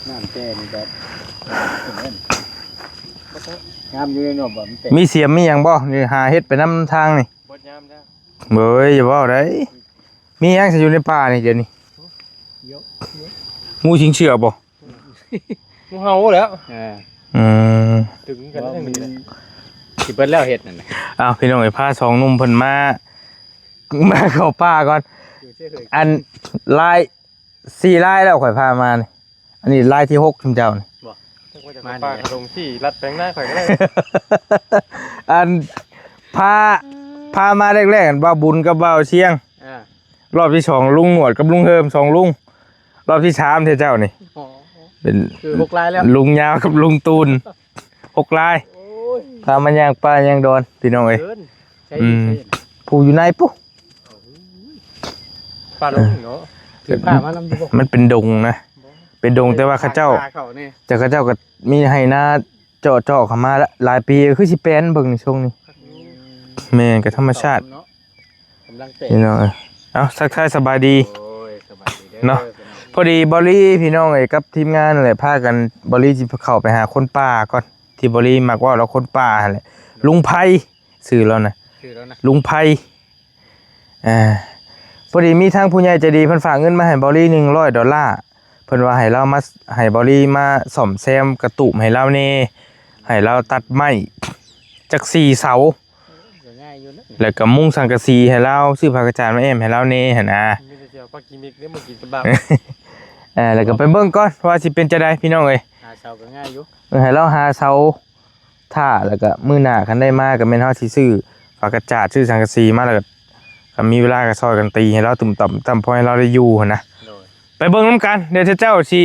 ນ້ຳແຕ່ນີ້ກໍງາມຢູ່ເນາະ ບໍ່ ມັນແຕກ. ມີສຽມມີຫຍັງບໍ່? ນີ້ຫາເຮັດໄປນຳທາງນີ້. ເບິດຍາມແລ້ວ. ເອີຍ ຢ່າເວົ້າໄດ໋. ມີຫຍັງຊິຢູ່ໃນປ່ານີ້ດຽວນີ້? ງູຊິງເຊື່ອບໍ່? ງູເຫົ່າແລ້ວ. ເອີ ອືມ ຕຶງກັນ ຊິເບິດແລ້ວເຮັດນັ້ນ. ອ້າວ ພີ່ນ້ອງເອີຍ ພາສອງໜຸ່ມເພິ່ນມາ ມາເຂົ້າປ່າກ່ອນ. ອັນລາຍ ສີ່ລາຍແລ້ວຂ້ອຍພາມານີ້. ອັນນີ້ລາຍທີຫົກຊຸມເຈົ້ານີ້. ບໍ່ ມານີ້ ປ່າຂະດົງທີ່ລັດແປງນາຂ້ອຍກໍໄດ້. ອັນພາ ພາມາແລກໆ ອັນບ່າວບຸນກັບບ່າວຊຽງ. ອ່າ ລອບທີສອງລຸງໜວດກັບລຸງເຮີມ ສອງລຸງ. ລອບທີສາມເທື່ອເຈົ້ານີ້. ອໍ ເປັນ ຄືຫົກລາຍແລ້ວ ລຸງຍາວກັບລຸງຕູນ ຫົກລາຍ. ໂອ້ຍ ພາມາຍ່າງປ່າຍ່າງດອນ ພີ່ນ້ອງເອີຍ. ໃສ ອືມ ໃສ ຜູ້ຢູ່ໃນປຸ ປ່າລົງເນາະ. ຖືຜ້າມານຳຢູ່ບໍ່? ມັນເປັນດົງນະ ເປັນດົງ ແຕ່ວ່າເຂົາເຈົ້າ ເຂົານີ້ ແຕ່ເຂົາເຈົ້າກໍມີໄຮ່ນາເຈາະໆ ເຂົ້າມາລະ ຫຼາຍປີ ຄືຊິແປນເບິ່ງໃນຊ່ວງນີ້. ອືມ ແມ່ນ ກໍທຳມະຊາດເນາະ ກຳລັງແຕກ ພີ່ນ້ອງເອີຍ. ເອົາ ທັກທາຍສະບາຍດີ. ໂອ້ຍ ສະບາຍດີເດີ ເນາະ ພີ່ນ້ອງ. ພໍດີບໍລີ ພີ່ນ້ອງເອີຍ ກັບທີມງານນັ້ນແຫຼະ ພາກັນ ບໍລີຊິເຂົ້າໄປຫາຄົນປ່າກ່ອນ ທີ່ບໍລີມັກເວົ້າລາວຄົນປ່າຫັ້ນແຫຼະ ລຸງໄພ ຊື່ລາວນະ ຊື່ລາວນະ ລຸງໄພ. ອ່າ ພໍດີມີທາງຜູ້ໃຫຍ່ໃຈດີເພິ່ນຝາກເງິນມາໃຫ້ບໍລີໜຶ່ງຮ້ອຍໂດລາ ເພິ່ນວ່າໃຫ້ລາວມາ ໃຫ້ບໍລີມາສ້ອມແຊມກະຕູບໃຫ້ລາວແດ່ ໃຫ້ລາວຕັດໄມ້ຈັກສີ່ເສົາ ກໍງ່າຍຢູ່ນະ ແລ້ວກໍມຸງສັງກະສີໃຫ້ລາວ ຊື້ຜ້າກະຈາດມາແອ້ມໃຫ້ລາວແດ່ຫັ້ນນະ. ມີແຕ່ຊິເອົາປາກິມິກເດ້ມາກິນກັບລາວ. ເອີ ແລ້ວກໍໄປເບິ່ງກ່ອນວ່າຊິເປັນຈັ່ງໃດ ພີ່ນ້ອງເອີຍ. ຫາເສົາກໍງ່າຍຢູ່ ເອີ ໃຫ້ລາວຫາເສົາ ຖ້າ ແລ້ວກໍມື້ໜ້າຄັນໄດ້ມາກໍແມ່ນເຮົາຊິຊື້ຝາກະຈາດ ຊື້ສັງກະສີມາ ແລ້ວກໍຄັນມີເວລາກໍຊ່ອຍກັນຕີໃຫ້ລາວຕຸ່ມຕ່ຳຕ່ຳ ພໍໃຫ້ລາວໄດ້ຢູ່ຫັ້ນນະ. ໂດຍ ໄປເບິ່ງນຳກັນ ດຽວເຈົ້າຊິ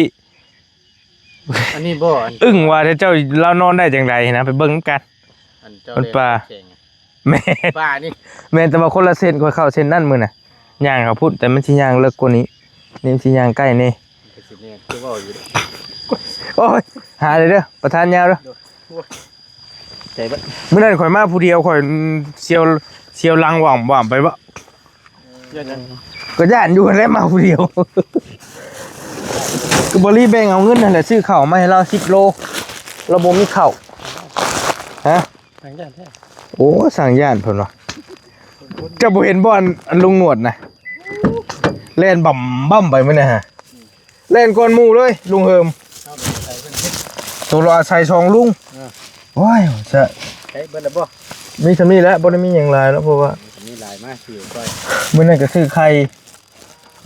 ອັນນີ້ບໍ່ ອັນ ອຶ້ງວ່າເຈົ້າ ລາວນອນໄດ້ຈັ່ງໃດນະ ໄປເບິ່ງນຳກັນ. ອັນເຈົ້າ ມັນປ່າ ແມ່ນ ປ່ານີ້ ແມ່ນ ແຕ່ວ່າຄົນລະເສັ້ນ ຂ້ອຍເຂົ້າເສັ້ນນັ້ນມື້ນະ ຍ່າງເຂົ້າພຸ້ນ ແຕ່ມັນຊິຍ່າງເລິກກວ່ານີ້ ນີ້ມັນຊິຍ່າງໃກ້ແດ່. ກໍຊິແມ່ນຄືເວົ້າຢູ່ເດ້. ໂອ້ຍ ຫາເດີ ປະທານຍາວເດີ. ໂດຍ ໂອ້ຍ ໃຈເບິດ. ມື້ນັ້ນຂ້ອຍມາຜູ້ດຽວ ຂ້ອຍ ອືມ ສ່ຽວ ສ່ຽວຫຼັງຫວ່ຳຫວ່ຳໄປບໍ? ຢ້ານຫຍັງ? ກໍຢ້ານຢູ່ຫັ້ນແຫຼະ ມາຜູ້ດຽວ. ກໍບໍລີແບ່ງເອົາເງິນຫັ້ນແຫຼະ ຊື້ເຂົ້າມາໃຫ້ລາວສິບໂລ ລາວບໍ່ມີເຂົ້າ. ຮະ? ສ້າງຢ້ານແທ້. ໂອ້ ສ້າງຢ້ານເພິ່ນວ່າ. ເຈົ້າບໍ່ເຫັນບໍ່ ອັນ ອັນລຸງໜວດນະ ແລ່ນບຳບຳໄປມື້ນັ້ນຫະ. ແລ່ນກ່ອນໝູ່ເລີຍລຸງເຮີມ. ເອົາໄປໃສ່ເພິ່ນ ໂຕລະອາໄສສອງລຸງ. ເອີ ໂອ້ຍ ຊະ ໃຊ້ເບິດແລ້ວບໍ່? ມີສ່ຳນີ້ແຫຼະ ບໍ່ໄດ້ມີຫຍັງຫຼາຍແລ້ວ ເພາະວ່າມີສ່ຳນີ້ຫຼາຍ ມາຊິໄປ. ມື້ນັ້ນກໍຊື້ໄຂ່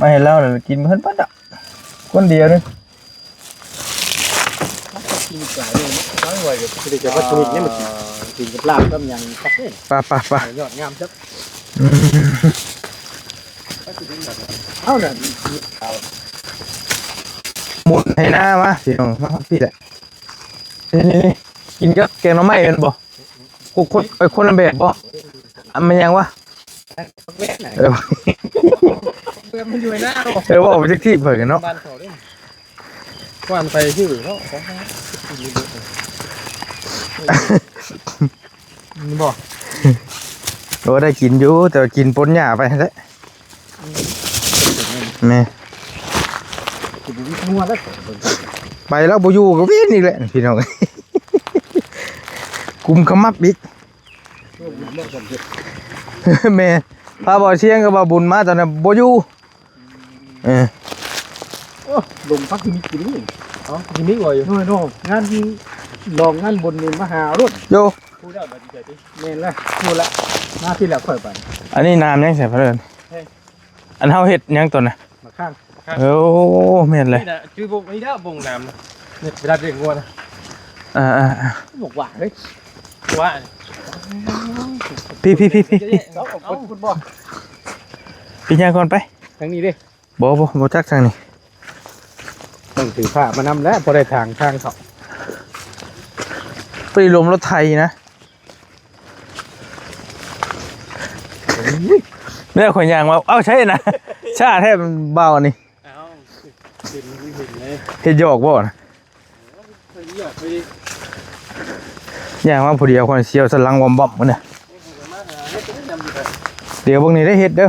ມາໃຫ້ລາວແລ້ວ ກິນເພິ່ນເບິດດອກ ຄົນດຽວໜຶ່ງ. ກິນຫຼາຍເດ້ເນາະ ຫຼາຍໄວເດ້ ຈະໄດ້ກັບວັດຖຸດິບນີ້ມາກິນ ກິນກັບລາບກັບຫຍັງຄັກເດ້. ໄປໆໆ ຍອດງາມຈັກ. ອືມ ເອົານະ ໝົດໄຮ່ນາມາ ພີ່ນ້ອງ ມາຮອດພີ້ແຫຼະ. ນີ້ໆໆ ກິນກັບແກງໜໍ່ໄມ້ແມ່ນບໍ່? ຄົນ ຄົນ ເອີ ຄົນລະແບບບໍ່? ອັນແມ່ນຫຍັງວະ? ເອີ ເອີ ມັນຢູ່ໃນໜ້າເນາະ. ເອີ ເວົ້າໄປຈັກທີເພິ່ນເນາະ ບ້ານເຂົາເດ້ ກວານໄປຊື່ເນາະ ນີ້ບໍ່? ໂອ້ ໄດ້ກິນຢູ່ ແຕ່ວ່າກິນປົນຫຍ້າໄປຫັ້ນແຫຼະ. ແມ່ ໄປແລ້ວບໍ່ຢູ່ກໍວິນອີກແຫຼະພີ່ນ້ອງ ກຸມຂະໝັບອີກ. ແມ່ ພາບ່າວຊຽງກັບບ່າວບຸນມາຕອນນັ້ນບໍ່ຢູ່. ເອີ ໂອ້ ລົມພັກມີກິນນີ້ ເອົາ ມີບໍ່ຢູ່ ໂດຍ ໂດຍ ງານລອງງານບຸນນີ້ມາຫາໂລດ ໂຍ ຜູ້ແລ້ວບັດນີ້ ແມ່ນລະ ຜູ້ລະ ມາພີ້ລະຂ້ອຍບັດ. ອັນນີ້ນ້ຳຫຍັງໃສ່ພະເລີນ? ອັນເຮົາເຮັດຫຍັງຕົວນະ? ໝາກຂ່າງ. ໂອ້ ແມ່ນເລີຍ ນີ້ນະ ຈື່ບົງ ນີ້ນະບົງນ້ຳ ນີ້ເວລາລ້ຽງງົວນະ. ອ່າໆໆ ບອກວ່າເຮີ້ຍ ວ່າ ພີ້ໆໆໆ ເອົາ ເອົາ ພຸ້ນບໍ່? ປີ້ຍ່າງກ່ອນໄປ ທາງນີ້ເດ້. ບໍ່ ບໍ່ ບໍ່ຈັກທາງນີ້ ຕ້ອງຖືຜ້າມານຳແຫຼະ ພໍໄດ້ທາງ ທາງເຂົ້າ. ໄປລົມລົດໄຖນະ ແລ້ວຂ້ອຍຍ່າງວ່າ ເອົ້າ ໃຊ່ນະ ຊ້າແທ້ ເບົານີ້ ເອົ້າ ເຫັນ ເຫັນເລີຍ ເຮັດຫຍອກບໍ່ນະ? ເຮັດຫຍອກໄປ ຍ່າງມາຜູ້ດຽວ ຂ້ອຍສ່ຽວສະຫຼັງວອມບອມມື້ນະ. ດຽວເບິ່ງນີ້ໄດ້ເຮັດເດີ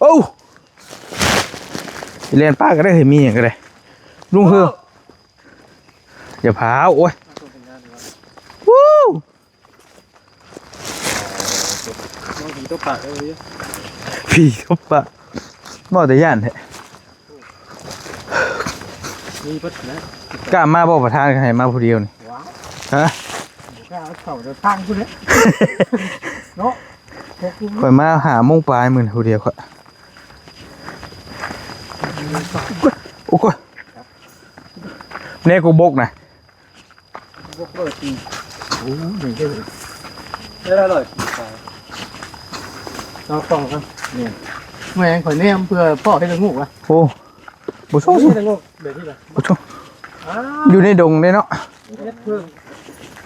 ໂອ້ ຊິແລ່ນປ່າກໍໄດ້ ເຮີ້ຍ ມີຫຍັງກໍໄດ້ ລຸງເຮີ. ຢ່າພາວ ໂອ້ຍ ວູ້ ผีຕົບປາກເອີຍ ຜີຕົບປາກ ເວົ້າແຕ່ຢ້ານແທ້. ມີເບິດນະ ກ້າມາບໍ່ປະທານ ໃຫ້ມາຜູ້ດຽວນີ້? ວ້າວ ຮະ ບໍ່ກ້າເຂົ້າເດີທາງພຸ້ນແຫຼະເນາະ. ຂ້ອຍມາຫ້າໂມງປາຍມື້ນີ້ຜູ້ດຽວຂ້ອຍ ໂອ້ຍ ແນວກູບົກນະ ບໍ່ເປີດອີກ ໂອ້ຍ ໄດ້ລະຮ້ອຍ ເອົາກ້ອງກ່ອນ ນີ້ ແມ່ງຂ້ອຍແນມເພື່ອພໍ້ເຫັນລະງູກວະ ໂອ້ ບໍ່ຊົງ ເຫັນລະງູກແບບນີ້ລະ ບໍ່ຊົງ ຢູ່ໃນດົງເດ້ເນາະ ເຮັດເພິ່ງ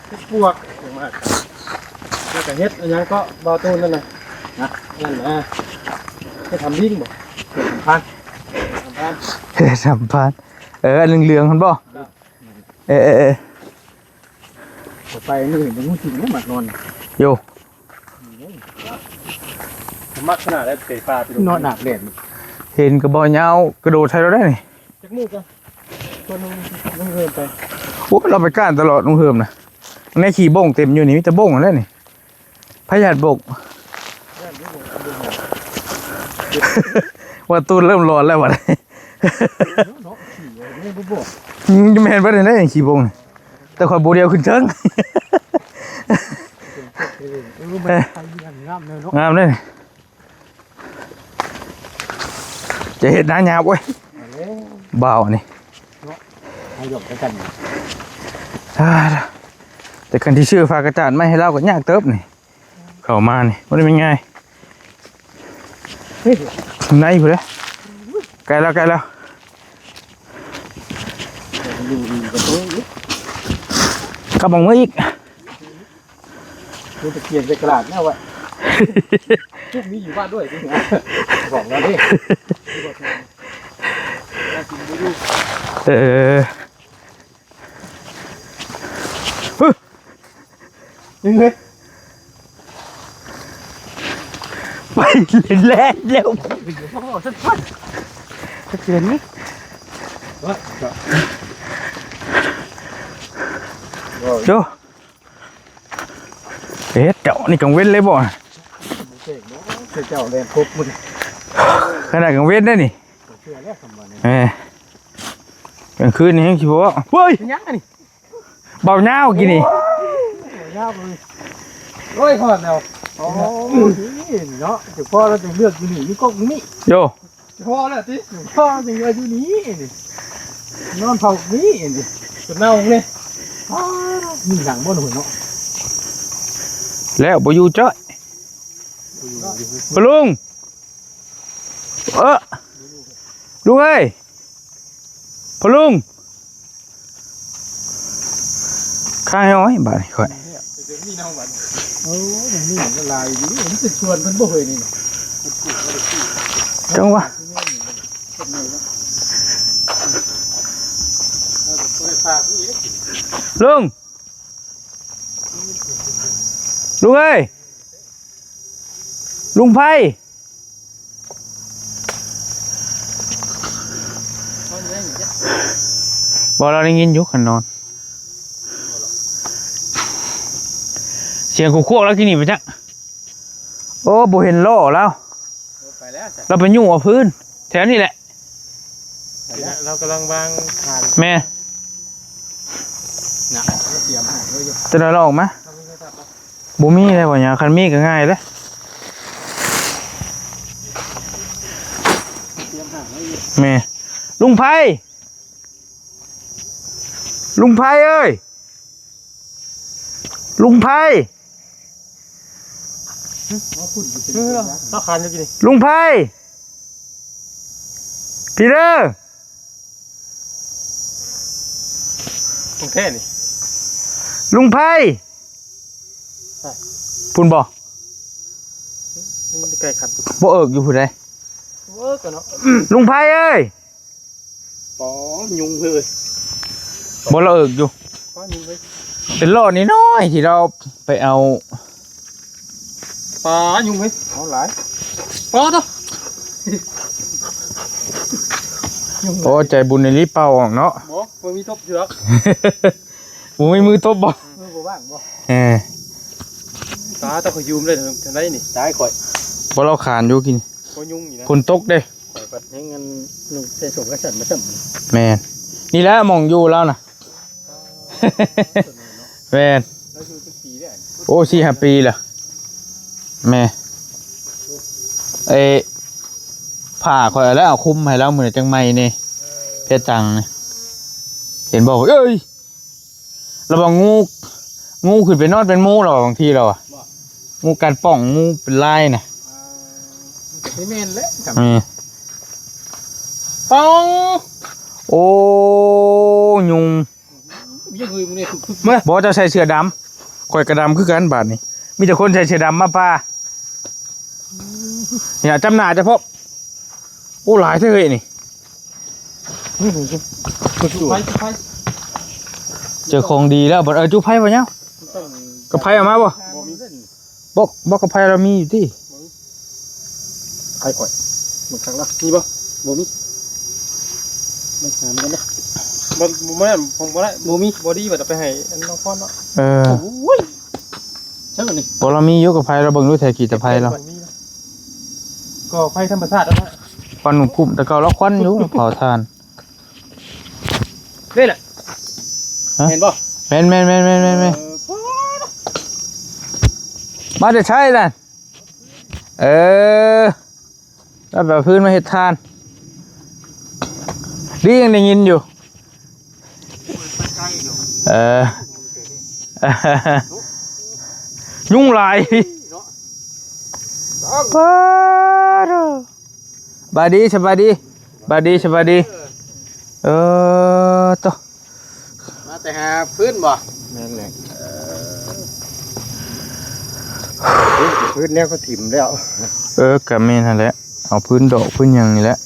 ເຮັດປວກ ແລ້ວກະເຮັດອີ່ຫຍັງເກາະ ບ່າວຕູນນັ້ນນະ ນະ ນັ້ນນະ ເຮັດທຳບິງບໍ່ ເຮັດທຳພັນ ເຮັດທຳພັນ ເອີ ອັນເຫຼືອງໆຫັ້ນບໍ່? ເອີ ເອີ ເອີ ໄປນີ້ມັນກິນແລ້ວໝາກນອນ ໂຢ ມັກຂະໜາດໃດເຕະປາໄປ ນອນອາບແດດ ເຫັນກະບໍ່ຍາວ ກະໂດດໃສ່ລາວໄດ້ນີ້ ຈັກມື້ກະ ຊວນລຸງເຮີມໄປ ໂອ້ຍ ລາວໄປກ້ານຕະຫຼອດລຸງເຮີມນະ ໃນຂີ້ບົ້ງເຕັມຢູ່ນີ້ ມີແຕ່ບົ້ງຫັ້ນແຫຼະນີ້ ພະຍາດບົ້ງ ວ່າຕູນເລີ່ມຫຼອນແລ້ວບັດນີ້ ເນາະ ແມ່ນເບິດຫັ້ນແຫຼະຂີ້ບົ້ງ ແຕ່ຂ້ອຍບໍ່ດຽວຂຶ້ນເທິງ ເອີ ງາມເລີຍເນາະ ງາມເລີຍ. ຈະເຮັດນາຫຍ້າ ໂອ້ຍ ເອົາແລ້ວ ບ່າວນີ້ ເນາະ ໃຫ້ຢອກໃສ່ກັນ ອ່າ ແຕ່ຄັນຊິຊື້ຜ້າກະຈາດມາໃຫ້ລາວກໍຍາກເຕີບນີ້ ເຂົ້າມານີ້ບໍ່ໄດ້ແມ່ນງ່າຍ ເຮີ້ຍ ໃນພຸ້ນເດ້ ໃກ້ແລ້ວ ໃກ້ແລ້ວ ກັບອອກເມືອອີກ. ມີແຕ່ຂຽນໃສ່ກະດາດແລ້ວວ່າ ພວກນີ້ຢູ່ບ້านด้วย ບອກແລ້ວເດ້ ເອີ ເຮີ້ຍ ໄປແລ່ນແລ້ວ ເຂື່ອນນີ້ ໂຈ ເຮັດເຈົ້ານີ້ກາງເວັນເລີຍບໍ່? ເຈົ້າແລ່ນຄົບມື້ ຂະໜາດກາງເວັນເດ້ນີ້ ເຊື່ອແລ້ວ ເອີ ກາງຄືນນີ້ແຮງຊິບໍ່ເວົ້າ ເວີ້ຍ ເປັນຫຍັງອັນນີ້? ເບົາຍາວກີ້ນີ້ ຍາວເລີຍ ໂອ້ຍ ຮອດແລ້ວ ໂອ້ຍ ເນາະ ເຈົ້າພໍ່ລາວຈັ່ງເລືອກຢູ່ນີ້ ມີກົກຢູ່ນີ້ ໂຢ ພໍແລ້ວຕິ ພໍແລ້ວ ຍັງວ່າຢູ່ນີ້ນີ້ ນອນເຝົ້ານີ້ນີ້ ຈົນເນົ່ານີ້ ອ້າ ມີໜັງບໍ່ໜູເນາະ ແລ້ວບໍ່ຢູ່ຈ້ອຍ ພໍ່ລຸງ ເອີ ລຸງເອີຍ ພໍ່ລຸງ ຂ້າງໃຫ້ອ້ອຍບາດນີ້ຂ້ອຍ ໂອ້ ມັນມີຫຼາຍຢູ່ ມັນເປັນສວນເພິ່ນບໍ່ເຮີ້ຍນີ້ ຈັງຫວະ ລຸງ ລຸງເອີຍ ລຸງໄພ ບໍ່ ລາວໄດ້ຍິນຢູ່ຄັນນອນ ສຽງຂວບໆລາວຊິໜີໄປຈັກ ໂອ້ ບໍ່ເຫັນລໍ້ລາວ ໄປແລ້ວ ລາວໄປຫຍຸ້ງເອົາພື້ນແຖວນີ້ແຫຼະ ໄປແລ້ວ ລາວກຳລັງວາງຖານ ແມ່ນ ນະ ຕຽມຫາໄວ້ຢູ່ ຈະໄດ້ລອກມາ ບໍ່ມີແລ້ວຫວາຫຍັງ ຄັນມີກໍງ່າຍເດ້ ຕຽມຫາໄວ້ຢູ່ ແມ່ນ ລຸງໄພ ລຸງໄພເອີຍ ລຸງໄພ ເອີ ລາວຄານຢູ່ກິ້ນີ້ ລຸງໄພ ພີເດີ ຂອງແທ້ນີ້ ລຸງໄພ ພຸ້ນບໍ່ ນີ້ໃກ້ຄັນ ບໍ່ເອິກຢູ່ຜູ້ໃດ ບໍ່ເອິກເນາະ ລຸງໄພເອີຍ ປໍຍຸງເຮີ້ຍ ບໍ່ລະເອິກຢູ່ ປໍຍຸງເຮີ້ຍ ເປັນລໍ້ນ້ອຍໆທີ່ລາວໄປເອົາ ປາຍຸງເຮີ້ຍ ເອົາຫຼາຍ ປາດ ຍຸງ ໂອ້ ໃຈບຸນອີ່ຫຼີເປົ່າອອກເນາະ ບໍ່ ບໍ່ມີທົບຢູ່ດອກ ບໍ່ມີມືຕົບບໍ່? ມືບໍ່ວ່າງບໍ່? ເອີ ຕາຕະຂະຍຸມເລີຍ ທາງໃດນີ້? ຕາຍຂ້ອຍ ບໍ່ ລາວຄານຢູ່ກິນ ບໍ່ຍຸງນີ້ນະ ຝົນຕົກເດ້ ຂ້ອຍບັດແຮງອັນໜຶ່ງໃສ່ສົງກັນສັ່ນມາຊ້ຳ. ແມ່ນ ນີ້ແຫຼະໝ່ອງຢູ່ລາວນະ. ແມ່ນ ລາວຢູ່ຈັກປີແລ້ວ? ໂອ້ ສີ່ຫ້າປີແລ້ວ. ແມ່ນ ເອີ ຜ້າຂ້ອຍແລ້ວເອົາຄຸມໃຫ້ລາວ ມື້ນີ້ຈັ່ງໃໝ່ນີ້ ເອີ ເພດຕັງນີ້ ເຫັນບໍ່? ເອີຍ ລະວັງງູ ງູຂຶ້ນໄປນອນເປັນໝູ່ລະ ບາງທີລະ ງູກັດປ່ອງ ງູເປັນລາຍນະ. ອ່າ ແມ່ນແຫຼະ ອືມ ປ່ອງ ໂອ້ ຍຸງ ຍັງເຮີຍມື້ນີ້ ບໍ່ ເຈົ້າໃສ່ເສື້ອດຳ ຂ້ອຍກະດຳຄືກັນບາດນີ້ ມີແຕ່ຄົນໃສ່ເສື້ອດຳມາປ່າ ນີ້ນະ ຈຳໜ້າຈະພບ. ໂອ້ ຫຼາຍແທ້ເຮີ້ຍນີ້ ເຈີຂອງດີແລ້ວ. ເອີ ຈູໄຟບໍ່ຍາວ ກະໄຟເອົາມາບໍ່? ບໍ່ ບໍ່ ກະໄຟລາວມີຢູ່ຕິ? ໄຟຂ້ອຍ ເບິ່ງຄັກລະ ມີບໍ່? ບໍ່ມີ. ມັນຫາມັນເດ້ ບໍ່ ບໍ່ ບໍ່ ບໍ່ໄດ້ ບໍ່ມີ ບໍ່ດີ ວ່າຈະໄປໃຫ້ອັນນ້ອງພອນເນາະ. ເອີ ໂອ້ຍ ໃຊ່ນີ້ ບໍ່ ລາວມີຢູ່ ກະໄຟລາວເບິ່ງດູ ແຖວຂີ້ຕະໄພລາວ ບໍ່ມີ ກໍໄຟທຳມະຊາດນັ້ນແຫຼະ. ຄວັນກຸ້ມ ແຕ່ເກົ່າລາວຄວັນຢູ່ ເຜົາຖ່ານ. ນີ້ແຫຼະ ຮະ? ເຫັນບໍ່? ແມ່ນໆໆໆໆໆ ເອີ ມາແຕ່ໃສນັ້ນ? ເອີ ລາວໄປເອົາຟືນມາເຮັດຖ່ານ ດີຍັງໄດ້ຍິນຢູ່. ເອີ ຍຸງຫຼາຍ ປາໂທ. ສະບາຍດີ ສະບາຍດີ ສະບາຍດີ ສະບາຍດີ. ເອີ ໂຕ ມາແຕ່ຫາຟືນບໍ່? ແມ່ນແຫຼະ ເອີ ຟືນແນວເຂົາຖິ້ມແລ້ວ. ເອີ ກະແມ່ນຫັ້ນແຫຼະ ເອົາຟືນດອກຟືນຫຍັງນີ້ແຫຼະ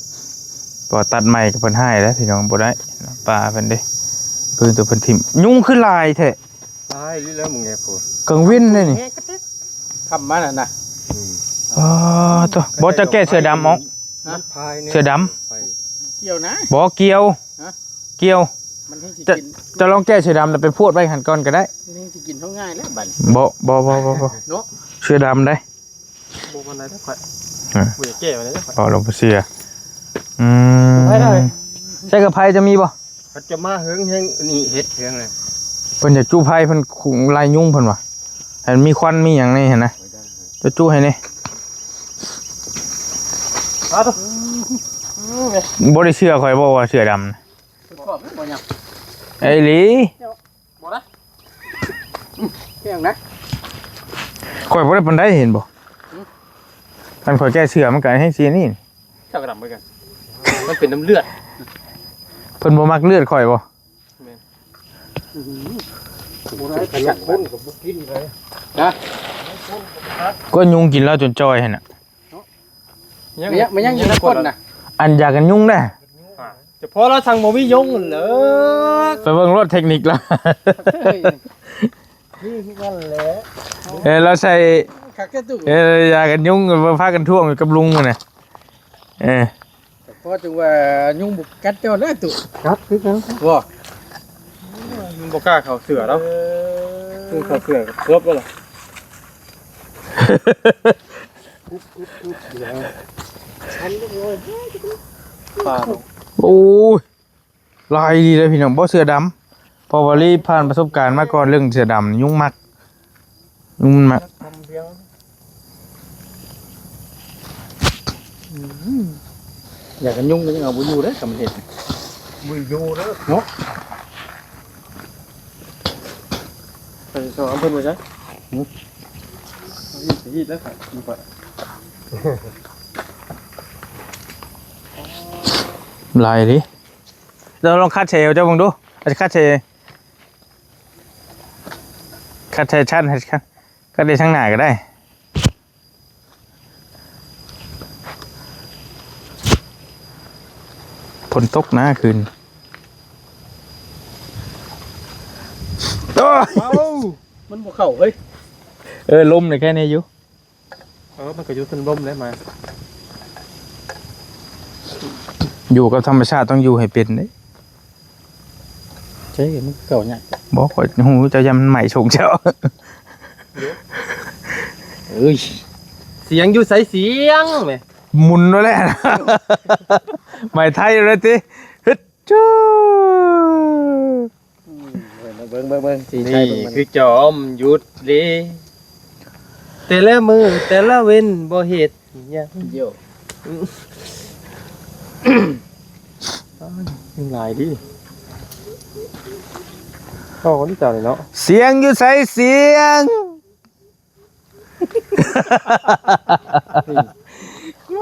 ເພາະວ່າຕັດໃໝ່ກະເພິ່ນຮ້າຍແລ້ວພີ່ນ້ອງ ບໍ່ໄດ້ ປ່າເພິ່ນເດ້ ຟືນໂຕເພິ່ນຖິ້ມ. ຍຸງຄືຫຼາຍແທ້? ຫຼາຍອີ່ຫຼີແລ້ວ ມຶງແນ່ພຸ້ນ ກາງເວັນເດ້ນີ້ ຄ່ຳມານັ້ນນະ. ອືມ ອໍ ໂຕ ບໍ່ ຈະແກ້ເສື້ອດຳອອກ ຮະ? ເສື້ອດຳ ກ່ຽວນະ ບໍ່ກ່ຽວ ຮະ? ກ່ຽວ ມັນແຮງຊິກິນ ເຈົ້າລອງແກ້ເສື້ອດຳແລ້ວໄປພວດໄວ້ຫັ້ນກ່ອນກະໄດ້ ມັນແຮງຊິກິນເຮົາງ່າຍແລ້ວບັດນີ້. ບໍ່ ບໍ່ ບໍ່ ບໍ່ ບໍ່ ເນາະ ເສື້ອດຳເດ້. ບໍ່ປານໃດເດີຂ້ອຍ ຮະ ບໍ່ຢາກແກ້ປານໃດເດີຂ້ອຍ ເວົ້າແລ້ວບໍ່ເຊື່ອ. ອືມ ໃຊ້ກະໄພຈະມີບໍ່? ເຂົາຈະມາເຫິງແຮງນີ້ ເຮັດເຖິງເລີຍ ເພິ່ນຢາກຈູ່ໄຟ ເພິ່ນຄຸງໄລ່ຍຸງເພິ່ນວ່າ ໃຫ້ມັນມີຄວັນມີຫຍັງໃນຫັ້ນນະ ຈະຈູ່ໃຫ້ແດ່. ບໍ່ໄດ້ເຊື່ອຂ້ອຍບໍ່ວ່າເສື້ອດຳນະ? ບໍ່ຫຍັງ ອີ່ຫຼີ ບໍ່ນະ ອືມ ແຮງນະ ຂ້ອຍບໍ່ໄດ້ປານໃດ ເຫັນບໍ່? ຫືມ ຄັນຂ້ອຍແກ້ເສື້ອມັນກະແຮງຊີ້ນີ້ ເຈົ້າກະດຳຄືກັນ ມັນເປັນນ້ຳເລືອດ ເພິ່ນບໍ່ມັກເລືອດຂ້ອຍບໍ່? ແມ່ນ ອືມ ບໍ່ໄດ້ ຄົນກະບໍ່ກິນເລີຍ ຮະ ກໍຍຸງກິນລາວຈົນຈ່ອຍຫັ້ນນະ. ຍັງ ມັນຍັງ ມັນຍັງຢູ່ໃນກົ້ນນະ ອັນຢາກັນຍຸງເດ້. ຈະພໍລາວສັ່ງບໍ່ມີຍຸງເລີຍ ໄປເບິ່ງໂລດເຕັກນິກລາວ ເອີ ມີຄືກັນແຫຼະ ເອີ ລາວໃສ່ ຄັກແທ້ຕູ້ ເອີ ຢາກັນຍຸງ ເອີ ພາກັນທ້ວງຢູ່ກັບລຸງຫັ້ນນະ ເອີ ພໍຈຶ່ງວ່າຍຸງບໍ່ກັດເຈົ້າເລີຍຕູ້ ກັດຄືກັນ ບໍ່ ມັນບໍ່ກ້າເຂົ້າເສື້ອແລ້ວ ເອີ ເຂົ້າເສື້ອກະເກີບແລ້ວລະ. ໂອ້ຍ ຫຼາຍດີເດ້ພີ່ນ້ອງ ບໍ່ເສື້ອດຳ ເພາະວ່າລີຜ່ານປະສົບການມາກ່ອນເລື່ອງເສື້ອດຳ ຍຸງມັກ ຍຸງມັນມັກ ອືມ ຢາກກັນຍຸງກະຍັງເອົາບໍ່ຢູ່ເດ້ ກະມັນເຮັດ ບໍ່ຢູ່ເດ້ ເນາະ. ໄປສອງເພິ່ນບໍ່ໃຊ້ ຫືມ ຮີດແລ້ວ ຫຼາຍເດ້ ເຈົ້າລອງຄັດໃສ່ເອວເຈົ້າເບິ່ງດູ ຄັດໃສ່ ຄັດໃສ່ຊັ້ນ ຄັດ ຄັດໄດ້ທາງໜ້າກະໄດ້. ຝົນຕົກນະຄືນ ໂອ້ຍ ເອົ້າ ມັນບໍ່ເຂົ້າເຮີ້ຍ ເອີ ລົມນີ້ແຄ່ນີ້ຢູ່ ເອີ ມັນກະຢູ່ເທິງລົມແຫຼະ ມາ ຢູ່ກັບທຳມະຊາດຕ້ອງຢູ່ໃຫ້ເປັນເດ້. ເອີຍ ມັນເກົ່າຍາກ. ບໍ່ ຂ້ອຍຮູ້ເຈົ້າ ຢ້ານມັນໄໝ້ຊົງເຈົ້າ. ເອີຍ ສຽງຢູ່ໃສ ສຽງແມະ? ໝຸນໂລດແຫຼະ ໄໝ້ໄທໂລດຕິ. ຮຶດ ຈູ ອືມ ເບິ່ງ ເບິ່ງ ເບິ່ງ ສີໄທ ນີ້ ເບິ່ງ ມັນຄືຈອມຍຸດເດ້ ແຕ່ລະມື້ແຕ່ລະເວັນບໍ່ເຮັດຫຍັງ. ໂຢ ອືມ ຫຼາຍເດ້ ເວົ້ານຳເຈົ້ານີ້ເນາະ. ສຽງຢູ່ໃສ ສຽງ?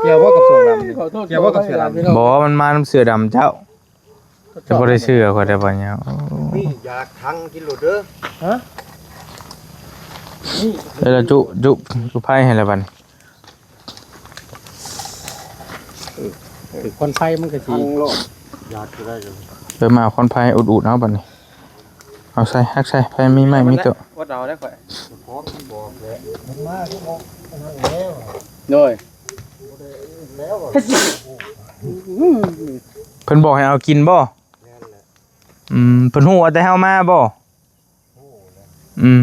ກ່ຽວບໍ່ກັບເສືອດຳນີ້? ກ່ຽວບໍ່ກັບເສືອດຳ? ບໍ່ ມັນມານຳເສືອດຳເຈົ້າ. ຈະບໍ່ໄດ້ເຊື່ອຂ້ອຍໄດ້ບໍ່ຍາວ. ນີ້ຢາກທັງກິນໂລດເດີ. ຮະ? ເອີ ລະຈຸ ຈຸ ຈຸໄຟໃຫ້ລະບັດນີ້. ເອີ ຄວັນໄຟມັນກະຊິທັງໂລດ. ຢາກຈະໄດ້ຢູ່. ເອີ ມາເອົາຄວັນໄຟອຸດໆ ເອົາບັດນີ້. ເອົາໃສ່ ຮັກໃສ່ ໃຜມີໄມ້ມີໂຕະ ອົດເອົາໄດ້ຂ້ອຍ. ໂດຍ ເພິ່ນບອກໃຫ້ເອົາກິນບໍ່? ອືມ ເພິ່ນຮູ້ວ່າແຕ່ເຮົາມາບໍ່? ອືມ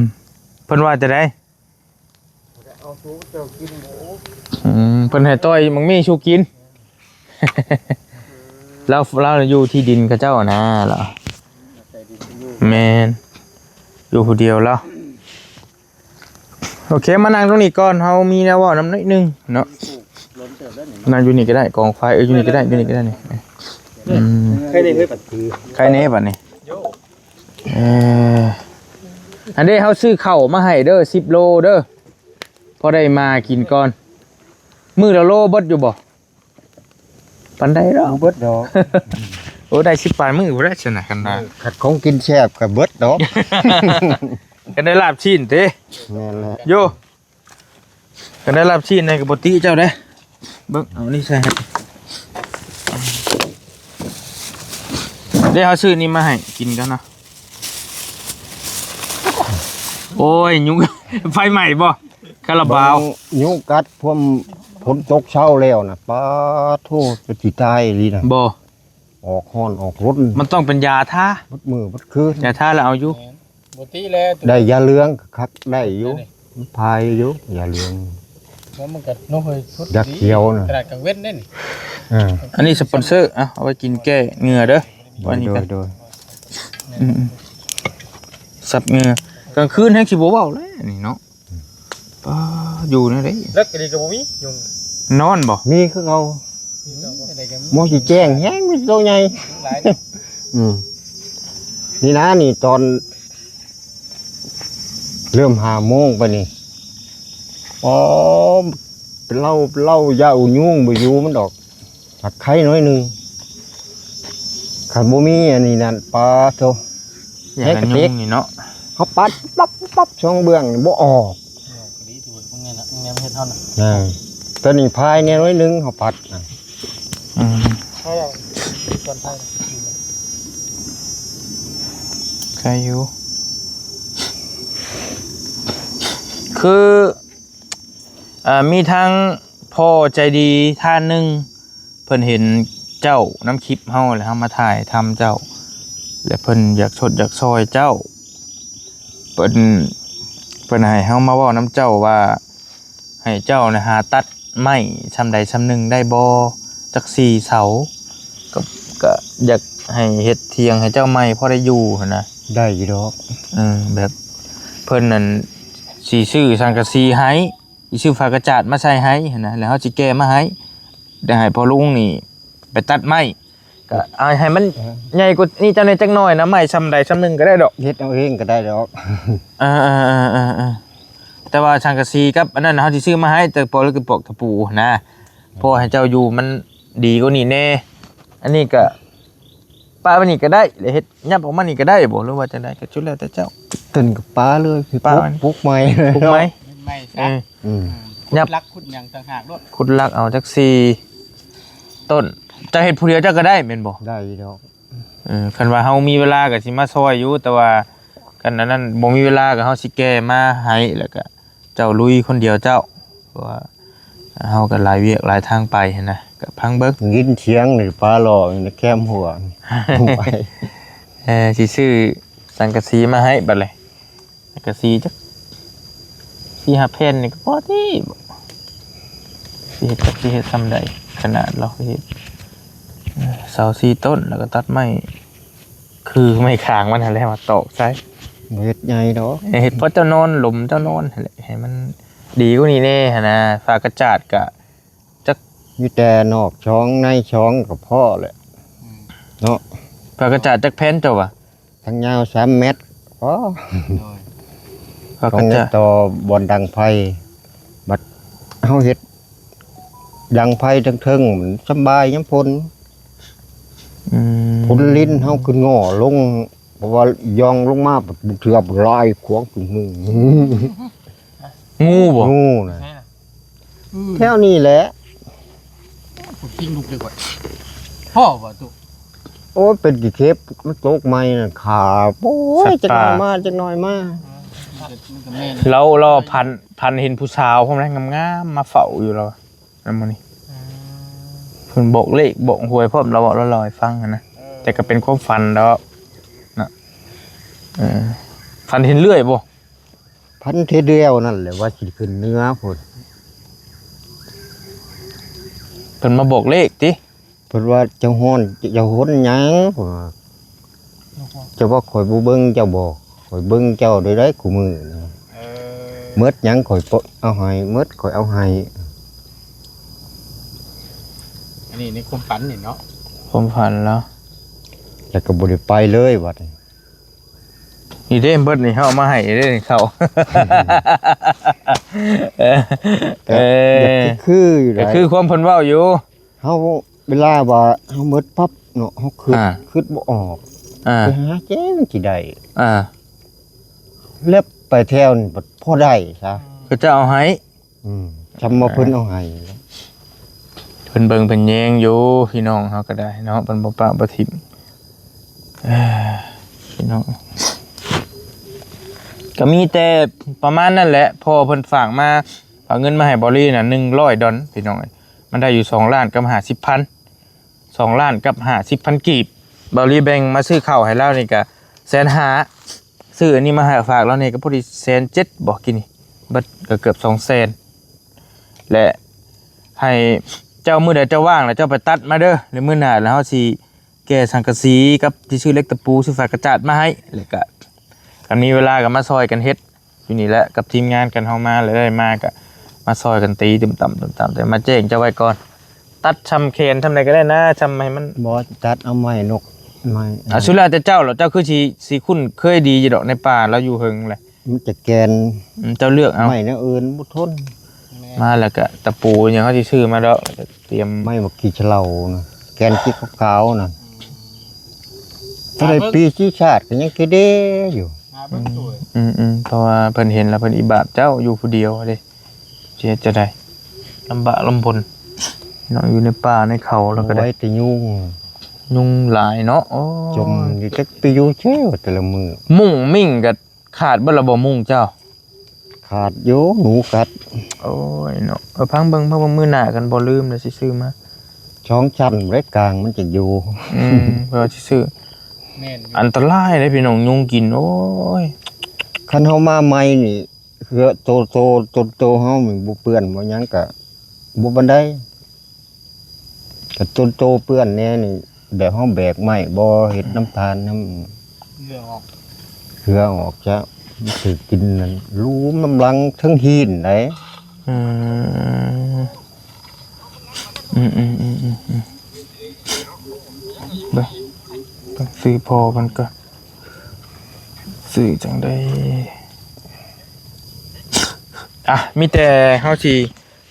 ເພິ່ນວ່າຈັ່ງໃດ? ອືມ ເພິ່ນໃຫ້ຕ່ອຍໝາກມີ້ສູ່ກິນ. ລາວ ລາວຢູ່ທີ່ດິນເຂົາເຈົ້ານະ ລາວ ແມ່ນ ຢູ່ຜູ້ດຽວລາວ. ໂອເຄ ມານັ່ງຕົງນີ້ກ່ອນ ເຮົາມີແນວເວົ້ານຳໜ້ອຍໜຶ່ງເນາະ. ນັ່ງຢູ່ນີ້ກະໄດ້ກອງໄຟ. ເອີ ຢູ່ນີ້ກະໄດ້ ຢູ່ນີ້ກະໄດ້ນີ້. ອືມ ໃຄແນ່ເຮີ້ຍ ບັດນີ້ ໃຄແນ່ບັດນີ້. ເອີ ອັນເດ້ ເຮົາຊື້ເຂົ້າມາໃຫ້ເດີ ສິບໂລເດີ ພໍໄດ້ມາກິນກ່ອນ. ມື້ລະໂລເບິດຢູ່ບໍ່? ປານໃດດອກ ບໍ່ເບິດດອກ. ໂອ້ ໄດ້ສິບປາຍມື້ພຸ້ນແຫຼະຊັ້ນນະ ຄັນວ່າ ຄັນຂອງກິນແຊບກະເບິດດອກ. ຄັນໄດ້ລາບຊີ້ນຕິ? ແມ່ນແຫຼະ ໂຢ. ຄັນໄດ້ລາບຊີ້ນນີ້ກະບໍ່ຕິເຈົ້າເດ້. ເບິ່ງ ເອົານີ້ໃສ່ໃຫ້ ເດ້ ເຮົາຊື້ນີ້ມາໃຫ້ກິນກ່ອນເນາະ. ໂອ້ຍ ຍຸງ ໄຟໄໝ້ບໍ່? ຄາລາບາວ ຍຸງກັດ ພວມຝົນຕົກເຊົ້າແລ້ວນະ ປາໂທ້ ຈະຊິຕາຍອີ່ຫຼີນະ. ບໍ່ ອອກຮ້ອນອອກລົນ ມັນຕ້ອງເປັນຢາທາ ເບິດມື້ເບິດຄືນ ຢາທາລະເອົາຢູ່. ບໍ່ຕິແລະ ໄດ້ຢາເຫຼືອງຄັກ ໄດ້ຢູ່ ມັນພາຍຢູ່ຢາເຫຼືອງ. ແລ້ວມັນກະ ໂອ້ຍ ສຸດ ຢາຂຽວນະ ຂະໜາດກາງເວັນເດ້ນີ້. ເອີ ອັນນີ້ສະປອນເຊີ ເອົາ ເອົາໄວ້ກິນແກ້ເຫື່ອເດີ. ໂດຍ ອັນນີ້ກະ ໂດຍ ອືມ ຊັບເຫື່ອ ກາງຄືນແຮງຊິບໍ່ເວົ້າແລ້ວນີ້ເນາະ. ປ້າ ຢູ່ແນວໃດ ເລິກກະດີກະບໍ່ມີຍຸງ ນອນບໍ່? ມີຄືເກົ່າ ມີຄືເກົ່າ ໝໍຊິແຈ້ງແຮງ ມີໂຕໃຫຍ່ ອືມ ນີ້ນະ ນີ້ຕອນເລີ່ມຫ້າໂມງໄປນີ້ ອໍ ເປັນເຫຼົ້າ ເປັນເຫຼົ້າ ຢາອຸຍຸງບໍ່ຢູ່ມັນດອກ. ຫາກໄຄໜ້ອຍໜຶ່ງ ຄັນບໍ່ມີອັນນີ້ນັ້ນ ປາໂທ້ ໃນກະຕິກນີ້ເນາະ ເຮົາປັດປັບປັບສອງເບື້ອງນີ້ບໍ່ອອກ. ອອກກະດີໂດຍ ພວກນີ້ນະ ແນວເຮັດເຮົານະ. ເອີ ໂຕນີ້ພາຍແດ່ໜ້ອຍໜຶ່ງ ເຮົາປັດນະ. ອືມ ໄຄຢູ່ ຄື ອ່າ ມີທາງພໍ່ໃຈດີທ່ານໜຶ່ງ ເພິ່ນເຫັນເຈົ້ານຳຄລິບເຮົາ ແລ້ວເຮົາມາຖ່າຍທຳເຈົ້າ ແລ້ວເພິ່ນຢາກຊົດຢາກຊ່ອຍເຈົ້າ. ເພິ່ນ ເພິ່ນໃຫ້ເຮົາມາເວົ້ານຳເຈົ້າວ່າ ໃຫ້ເຈົ້ານະຫາຕັດໄມ້ຊ່ຳໃດຊ່ຳໜຶ່ງໄດ້ບໍ່ ຈັກສີ່ເສົາ ກະ ກະຢາກໃຫ້ເຮັດຖຽງໃຫ້ເຈົ້າໃໝ່ພໍໄດ້ຢູ່ຫັ້ນນະ. ໄດ້ຢູ່ດອກ ເອີ ແບບເພິ່ນນັ້ນຊິຊື້ສັງກະສີໃຫ້ ຊິຊື້ຜ້າກະຈາດມາໃສ່ໃຫ້ຫັ້ນນະ ແລ້ວເຮົາຊິແກ່ມາໃຫ້ ແລ້ວໃຫ້ພໍ່ລຸງນີ້ໄປຕັດໄມ້ ກະເອົາໃຫ້ມັນ ເອີ ໃຫຍ່ກວ່ານີ້ຈັກໜ້ອຍ ຈັກໜ້ອຍນະ ໄມ້ຊ່ຳໃດຊ່ຳໜຶ່ງກະໄດ້ດອກ ເຮັດເອົາເອງກະໄດ້ດອກ. ເອີ ເອີ ເອີ ເອີ ເອີ ແຕ່ວ່າສັງກະສີກັບອັນນັ້ນເຮົາຊິຊື້ມາໃຫ້ ແຕ່ພໍເລີກກະປອກຕະປູຫັ້ນນະ ພໍໃຫ້ເຈົ້າຢູ່ມັນດີກວ່ານີ້ແດ່. ອັນນີ້ກະ ປະໄວ້ນີ້ກະໄດ້ ແລ້ວເຮັດຫຍັບອອກມານີ້ກະໄດ້ບໍ່ ຫຼືວ່າຈັ່ງໃດ ກະສຸດແລ້ວແຕ່ເຈົ້າ. ຕົນກະປະເລີຍ ປຸກ ປຸກໃໝ່ ປຸກໃໝ່ ເຮັດໃໝ່ຊະ. ເອີ ອືມ ຫຍັບ ຂຸດຫຼັກຂຸດຫຍັງຕ່າງຫາກໂລດ ຂຸດຫຼັກເອົາຈັກສີ່ຕົ້ນ. ເຈົ້າເຮັດຜູ້ດຽວເຈົ້າກະໄດ້ແມ່ນບໍ່? ໄດ້ດອກ. ເອີ ຄັນວ່າເຮົາມີເວລາກະຊິມາຊ່ອຍຢູ່ ແຕ່ວ່າຄັນອັນນັ້ນບໍ່ມີເວລາກະເຮົາຊິແກ່ມາໃຫ້ ແລ້ວກະ ເຈົ້າລຸຍຄົນດຽວເຈົ້າ ເພາະວ່າເຮົາກະຫຼາຍວຽກຫຼາຍທາງໄປຫັ້ນນະ ກະຟັງເບິ່ງ. ຍິນສຽງນີ້ປາຫຼໍ່ແຄມຫົວໄປ ເອີ ຊິຊື້ສັງກະສີມາໃຫ້ບັດເລີຍ. ສັງກະສີຈັກສີ່ຫ້າແຜ່ນນີ້ກໍພໍດີບໍ? ຊິເຮັດຈັກຊິເຮັດຊ່ຳໃດ ຂະໜາດລາວເຮັດ ເອີ ເສົາສີ່ຕົ້ນ ແລ້ວກໍຕັດໄມ້ ຄືໄມ້ຄາງມັນຫັ້ນແຫຼະມາຕອກໃສ່. ບໍ່ເຮັດໃຫຍ່ດອກ ເຮັດພໍເຈົ້ານອນ ຫຼົມເຈົ້ານອນຫັ້ນແຫຼະ ໃຫ້ມັນດີກວ່ານີ້ແດ່ຫັ້ນນະ. ຝາກະຈາດກະ ຈັກ ມີແຕ່ນອກຊ່ອງໃນຊ່ອງກໍພໍແຫຼະ ອືມ ເນາະ. ຝາກະຈາດຈັກແຜ່ນເຈົ້າຫວາ? ທັງຍາວສາມແມັດພໍ. ໂດຍ ຝາກະຈາດຕໍ່ບ່ອນດັງໄຟ ບັດເຮົາເຮັດດັງໄຟເທິງໆ ມັນສຳບາຍຍາມຝົນ. ອືມ ຝົນລິນເຮົາຂຶ້ນງໍລົງ ເພາະວ່າຍ່ອງລົງມາບາງເທື່ອຫຼາຍຂວາງປຶ້ງມື. ງູບໍ? ງູນະ ໃສນະ? ອືມ ແຖວນີ້ແຫຼະ. ໂອ້ຍ ຂີ້ລຸກເລີຍຂ້ອຍ ພໍບໍ່ຕຸ? ໂອ້ຍ ເປັນຂີ້ເຂັບ ມັນຕົກໃໝ່ນະ ຂາ ໂອ້ຍ ຈັກໜ້ອຍມາ ຈັກໜ້ອຍມາ. ເອີ ມັນກໍ ມັນກໍແມ່ນ ລາວ ລາວພັນ ພັນເຫັນຜູ້ສາວພວກນັ້ນງາມໆ ມາເຝົ້າຢູ່ລາວນຳມື້ນີ້. ອືມ ເພິ່ນບອກເລກບອກຫວຍພ້ອມ ລາວເວົ້າ ລາວເລົ່າໃຫ້ຟັງຫັ້ນນະ. ເອີ ແຕ່ກໍເປັນຄວາມຝັນດອກເນາະ. ເອີ ຝັນເຫັນເລື້ອຍບໍ່? ພັນເທື່ອດຽວນັ້ນແຫຼະ ວ່າຊິຂຶ້ນເໜືອພຸ້ນ. ເພິ່ນມາບອກເລກຕິ? ເພິ່ນວ່າ ເຈົ້າຮ້ອນ ເຈົ້າຫົນຫຍັງ? ເພິ່ນວ່າ ເຈົ້າວ່າຂ້ອຍບໍ່ເບິ່ງເຈົ້າບໍ? ຂ້ອຍເບິ່ງເຈົ້າໄດ້ໃດ ຄູ່ມື້ນີ້. ເອີ ໝົດຫຍັງຂ້ອຍເອົາໃຫ້ ໝົດຂ້ອຍເອົາໃຫ້. ອັນນີ້ໃນຄວາມຝັນນີ້ເນາະ ຄວາມຝັນລາວ ແລ້ວກໍບໍ່ໄດ້ໄປເລີຍບັດນີ້. ນີ້ເດ້ ເບິດນີ້ ເຮົາເອົາມາໃຫ້ເດ້ນີ້ ເຂົ້າ ເອີ ກໍ ເອີ ຢາກຄືຢູ່ ກໍຄືຄວາມເພິ່ນເວົ້າຢູ່. ເຮົາ ເວລາວ່າເຮົາໝົດປັບເນາະ ເຮົາຄິດ ອ່າ ຄິດບໍ່ອອກ ອ່າ ໄປຫາແຈ້ງຊິໄດ້ ອ່າ ແລ້ວໄປແຖວນີ້ພັດພໍໄດ້ຊະ ເຂົາເຈົ້າເອົາໃຫ້. ອືມ ຈຳວ່າເພິ່ນເອົາໃຫ້ ເພິ່ນເບິ່ງເພິ່ນແຍງຢູ່ ພີ່ນ້ອງເຮົາກໍໄດ້ເນາະ ເພິ່ນບໍ່ປະບໍ່ຖິ້ມ. ເອີ ພີ່ນ້ອງ ກໍມີແຕ່ປະມານນັ້ນແຫຼະ. ພໍ່ເພິ່ນຝາກມາ ຝາກເງິນມາໃຫ້ບອລລີນະ ໜຶ່ງຮ້ອຍດອນ ພີ່ນ້ອງເອີຍ ມັນໄດ້ຢູ່ສອງລ້ານກັບຫ້າສິບພັນ ສອງລ້ານກັບຫ້າສິບພັນກີບ. ບອລລີແບ່ງມາຊື້ເຂົ້າໃຫ້ລາວນີ້ກະແສນຫ້າ ຊື້ອັນນີ້ມາໃຫ້ ຝາກລາວນີ້ກໍພໍດີແສນເຈັດບໍ ກີ້ນີ້ ເບິດກໍເກືອບສອງແສນ. ແລະ ໃຫ້ເຈົ້າ ມື້ໃດເຈົ້າວ່າງແລ້ວເຈົ້າໄປຕັດມາເດີ ແລ້ວມື້ໜ້າແລ້ວເຮົາຊິແກ່ສັງກະສີກັບຊິຊື້ເຫຼັກຕະປູ ຊື້ຝາກະຈາດມາໃຫ້. ແລ້ວກະຄັນມີເວລາກໍມາຊ່ອຍກັນເຮັດ ຢູ່ນີ້ແຫຼະ ກັບທີມງານກັນ ເຮົາມາແລ້ວ ໄດ້ມາກະມາຊ່ອຍກັນຕີຕຶ້ມຕຳ ຕຶ້ມຕຳ. ແຕ່ມາແຈ້ງເຈົ້າໄວ້ກ່ອນ ຕັດຊ່ຳແຂນຊ່ຳໃດກໍໄດ້ນະ ຊ່ຳໃຫ້ມັນ ບໍ່ ຕັດເອົາໄມ້ນົກ ໄມ້ ອ່າ ສຸດແລ້ວແຕ່ເຈົ້າແຫຼະ ເຈົ້າຄືຊິ ຊິຄຸ້ນເຄີຍດີຢູ່ດອກ ໃນປ່າລາວຢູ່ເຫິງແຫຼະ ມັນຈະແກ່ນ ອືມ ເຈົ້າເລືອກເອົາ ໄມ້ແນວອື່ນບໍ່ທົນ. ມາແລ້ວກະຕະປູຫຍັງເຮົາຊິຊື້ມາດອກ ແລ້ວກະຕຽມ ໄມ້ບັກຂີ້ສະເຫຼົານະ ແກ່ນສີຂາວໆນະ ອືມ ເທົ່າໃດປີຊີຊາດກໍຍັງເກເດຢູ່. ອືມ ອືມ ເພາະວ່າເພິ່ນເຫັນແລ້ວເພິ່ນອີບາບເຈົ້າ ຢູ່ຜູ້ດຽວເດ້ ຊິເຮັດຈັ່ງໃດ ລຳບາກລຳບົນເນາະ ຢູ່ໃນປ່າໃນເຂົາ ແລ້ວກໍໄດ້ ໄວ້ແຕ່ຍຸງ ຍຸງຫຼາຍເນາະ. ໂອ້ຍ ຈົມຢູ່ຈັກໄປຢູ່ໃສແຕ່ລະມື້ ມຸ້ງມິ້ງກໍຂາດເບິດແລ້ວບໍ່ ມຸ້ງເຈົ້າ? ຂາດຢູ່ ໜູກັດ. ໂອ້ຍເນາະ ເອີ ຟັງເບິ່ງ ຟັງເບິ່ງ ມື້ໜ້າກັນບໍ່ລືມແລ້ວຊິຊື້ມາ ສອງຊັ້ນເດ້ ກາງມັນຈະຢູ່. ອືມ ເພາະວ່າຊິຊື້ ແມ່ນຢູ່ ອັນຕະລາຍເດ້ພີ່ນ້ອງ ຍຸງກິນ. ໂອ້ຍ ຄັນເຮົາມາໃໝ່ນີ້ ເຄືໂຕ ໂຕ ໂຕ ໂຕເຮົານີ້ບໍ່ເປື້ອນບໍ່ຫຍັງກະບໍ່ປານໃດ ກະໂຕ ໂຕເປື້ອນແດ່ນີ້ ແບບເຮົາແບກໄມ້ບໍ່ ເຮັດນຳທານນຳ ເຫື່ອອອກ ເຫື່ອອອກຈະ ມັນຖືກກິນນັ້ນ ລູມນຳຫຼັງເທິງຫີນໃດ. ອືມ ອືມ ອືມ ອືມ ອືມ ເບິ່ງ ເບິ່ງຊື່ພໍ່ເພິ່ນກ່ອນ ຊື່ຈັ່ງໃດ? ອ່ະ ມີແຕ່ເຮົາຊິ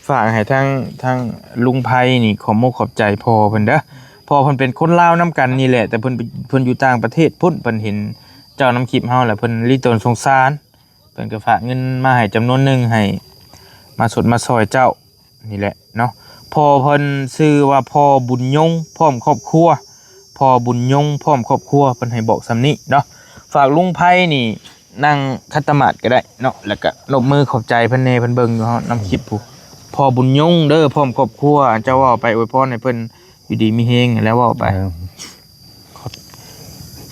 ຝາກໃຫ້ທາງ ທາງລຸງໄພນີ້ ຂອບມົກຂອບໃຈພໍ່ເພິ່ນເດີ. ພໍ່ເພິ່ນເປັນຄົນລາວນຳກັນນີ້ແຫຼະ ແຕ່ເພິ່ນ ເພິ່ນຢູ່ຕ່າງປະເທດພຸ້ນ ເພິ່ນເຫັນເຈົ້ານຳຄລິບເຮົາ ແລ້ວເພິ່ນລີຕົນສົງສານ ເພິ່ນກໍຝາກເງິນມາໃຫ້ຈຳນວນໜຶ່ງ ໃຫ້ມາຊົດມາຊ່ອຍເຈົ້ານີ້ແຫຼະເນາະ. ພໍ່ເພິ່ນຊື່ວ່າພໍ່ບຸນຍົງ ພ້ອມຄອບຄົວ ພໍ່ບຸນຍົງ ພ້ອມຄອບຄົວ ເພິ່ນໃຫ້ບອກສ່ຳນີ້ເນາະ. ຝາກລຸງໄພນີ້ນັ່ງຂັດຕະໝາດກໍໄດ້ເນາະ ແລ້ວກໍນົບມືຂອບໃຈເພິ່ນແດ່ ເພິ່ນເບິ່ງຢູ່ເນາະ ນຳຄລິບພຸ້ນ. ພໍ່ບຸນຍົງເດີ ພ້ອມຄອບຄົວ ເຈົ້າເວົ້າໄປອວຍພອນໃຫ້ເພິ່ນຢູ່ດີມີແຮງ ແລ້ວເວົ້າໄປ. ເອີ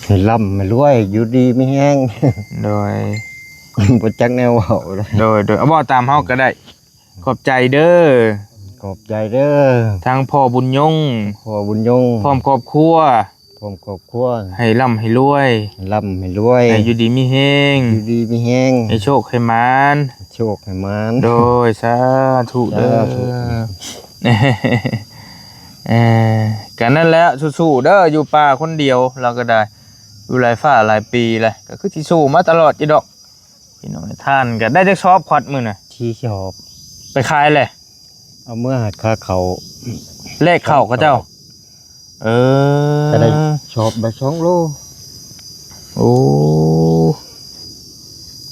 ຂໍ ໃຫ້ລ່ຳໃຫ້ລວຍ ຢູ່ດີມີແຮງ ໂດຍ ບໍ່ຈັກແນວເວົ້າເລີຍ ໂດຍ ໂດຍ ເອົາເວົ້າຕາມເຮົາກໍໄດ້ ຂອບໃຈເດີ ຂອບໃຈເດີ ທັງພໍ່ບຸນຍົງ ພໍ່ບຸນຍົງ ພ້ອມຄອບຄົວ ພ້ອມຄອບຄົວ ໃຫ້ລ່ຳໃຫ້ລວຍ ໃຫ້ລ່ຳໃຫ້ລວຍ ໃຫ້ຢູ່ດີມີແຮງ ຢູ່ດີມີແຮງ ໃຫ້ໂຊກໃຫ້ໝານ ໂຊກໃຫ້ໝານ ໂດຍ ສາທຸເດີ ສາທຸ ເອີ ກໍນັ້ນແຫຼະ ສູ້ໆເດີ ຢູ່ປ່າຄົນດຽວ ລາວກໍໄດ້ ຢູ່ຫຼາຍຟ້າຫຼາຍປີແລ້ວ ກໍຄືຊິສູ້ມາຕະຫຼອດຢູ່ດອກ ພີ່ນ້ອງ ທ່ານກໍໄດ້ຈັກຊອບຄວັດມື້ນະ ສີ່ຊອບ ໄປຂາຍແຫຼະ ເອົາເມືອໃຫ້ຄ່າເຂົ້າ ແລກເຂົ້າເຂົາເຈົ້າ ເອີ ກໍໄດ້ຊອບລະສອງໂລ ໂອ້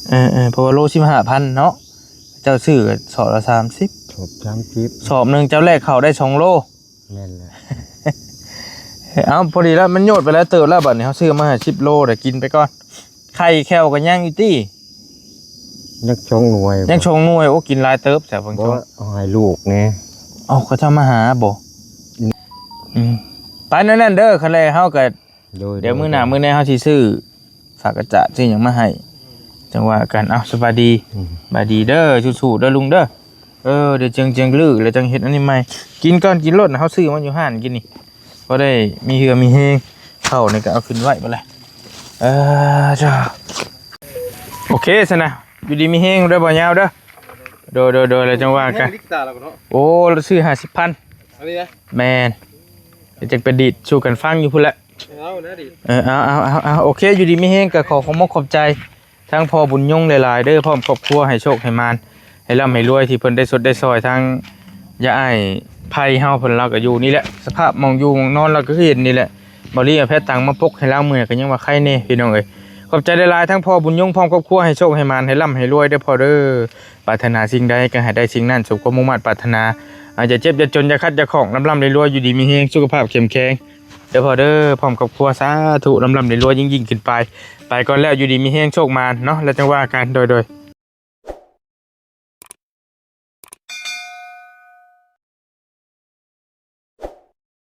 ເອີໆ ເພາະວ່າໂລສິບຫ້າພັນເນາະ ເຈົ້າຊື້ກໍຊອບລະສາມສິບ ຊອບສາມສິບ ຊອບໜຶ່ງເຈົ້າແລກເຂົ້າໄດ້ສອງໂລ ແມ່ນແຫຼະ ເອົ້າ ພໍດີແລ້ວ ມັນໂຍດໄປຫຼາຍເຕີບແລ້ວ ບັດນີ້ເຮົາຊື້ມາໃຫ້ສິບໂລ ດຽວກິນໄປກ່ອນ ໄຂ່ແຂ້ວກໍຍັງຢູ່ຕິ ຍັງສອງໜ່ວຍ ຍັງສອງໜ່ວຍ ໂອ້ ກິນຫຼາຍເຕີບ ສາວເພິ່ນ ບໍ່ ເອົາໃຫ້ລູກແດ່ ເອົ້າ ເຂົາເຈົ້າມາຫາບໍ່? ອືມ ອືມ ໄປແນວນັ້ນເດີ ຄັນແລເຮົາກໍ ໂດຍ ດຽວມື້ໜ້າ ໂດຍ ມື້ໃນເຮົາຊິຊື້ ຝາກກະຈາດຊື້ຫຍັງມາໃຫ້ ຈັ່ງວ່າກັນ ເອົ້າ ສະບາຍດີ ອືມ ສະບາຍດີເດີ ສູ້ໆເດີລຸງເດີ ເອີ ດຽວຈຶ່ງ ຈຶ່ງລືແລ້ວຈັ່ງເຮັດອັນນີ້ໃໝ່ ກິນກ່ອນ ກິນໂລດ ເຮົາຊື້ມາຢູ່ຮ້ານກິນນີ້ ພໍໄດ້ມີເຫື່ອມີແຮງ ເຂົ້ານີ້ກໍເອົາຂຶ້ນໄວ້ບັດແລ້ວ ເອີ ເຈົ້າ ໂອເຄຊັ້ນນະ ຢູ່ດີມີແຮງເດີ ບໍ່ຍາວເດີ ໂດຍ ໂດຍ ໂດຍ ແລ້ວຈັ່ງວ່າກັນ ແຮງລິກຕາແລ້ວເນາະ ໂອ້ ລາວຊື້ຫ້າສິບພັນ ອັນນີ້ນະ ແມ່ນ ດຽວຈັ່ງໄປດີດສູ່ກັນຟັງຢູ່ພຸ້ນແຫຼະ ເອົານະດີດ ເອີ ເອົາ ເອົາ ເອົາ ເອົາ ໂອເຄ ຢູ່ດີມີແຮງ ກໍຂໍຂອບມົກຂອບໃຈ ທັງພໍ່ບຸນຍົງຫຼາຍໆເດີ ພ້ອມຄອບຄົວ ໃຫ້ໂຊກໃຫ້ໝານ ໃຫ້ລ່ຳໃຫ້ລວຍ ທີ່ເພິ່ນໄດ້ຊົດໄດ້ຊ່ອຍ ທັງຍາອ້າຍໄພເຮົາ ເພິ່ນລາວກໍຢູ່ນີ້ແຫຼະ ສະພາບໝ່ອງຢູ່ໝ່ອງນອນລາວກໍຄືເຫັນນີ້ແຫຼະ ເບົາລີເອົາແພຕັງມາປົກໃຫ້ລາວ ມື້ນີ້ກໍຍັງວ່າໄຄແດ່ ພີ່ນ້ອງເອີຍ ຂອບໃຈຫຼາຍໆ ທັງພໍ່ບຸນຍົງ ພ້ອມຄອບຄົວ ໃຫ້ໂຊກໃຫ້ໝານ ໃຫ້ລ່ຳໃຫ້ລວຍເດີພໍ່ເດີ ປາດຖະໜາສິ່ງໃດກໍໃຫ້ໄດ້ສິ່ງນັ້ນ ສົມຄວາມມຸ່ງມາດປາດຖະໜາ ອາດຈະເຈັບຢ່າຈົນ ຢ່າຂັດຢ່າຂ້ອງ ລ່ຳໆລວຍໆ ຢູ່ດີມີແຮງ ສຸຂະພາບເຂັ້ມແຂງ ເດີພໍ່ເດີ ພ້ອມຄອບຄົວ ສາທຸ ລ່ຳໆລວຍໆ ຍິ່ງໆຂຶ້ນໄປ ໄປກ່ອນແລ້ວ ຢູ່ດີມີແຮງ ໂຊກໝານເນາະ ແລ້ວຈັ່ງວ່າກັນ ໂດຍໆ.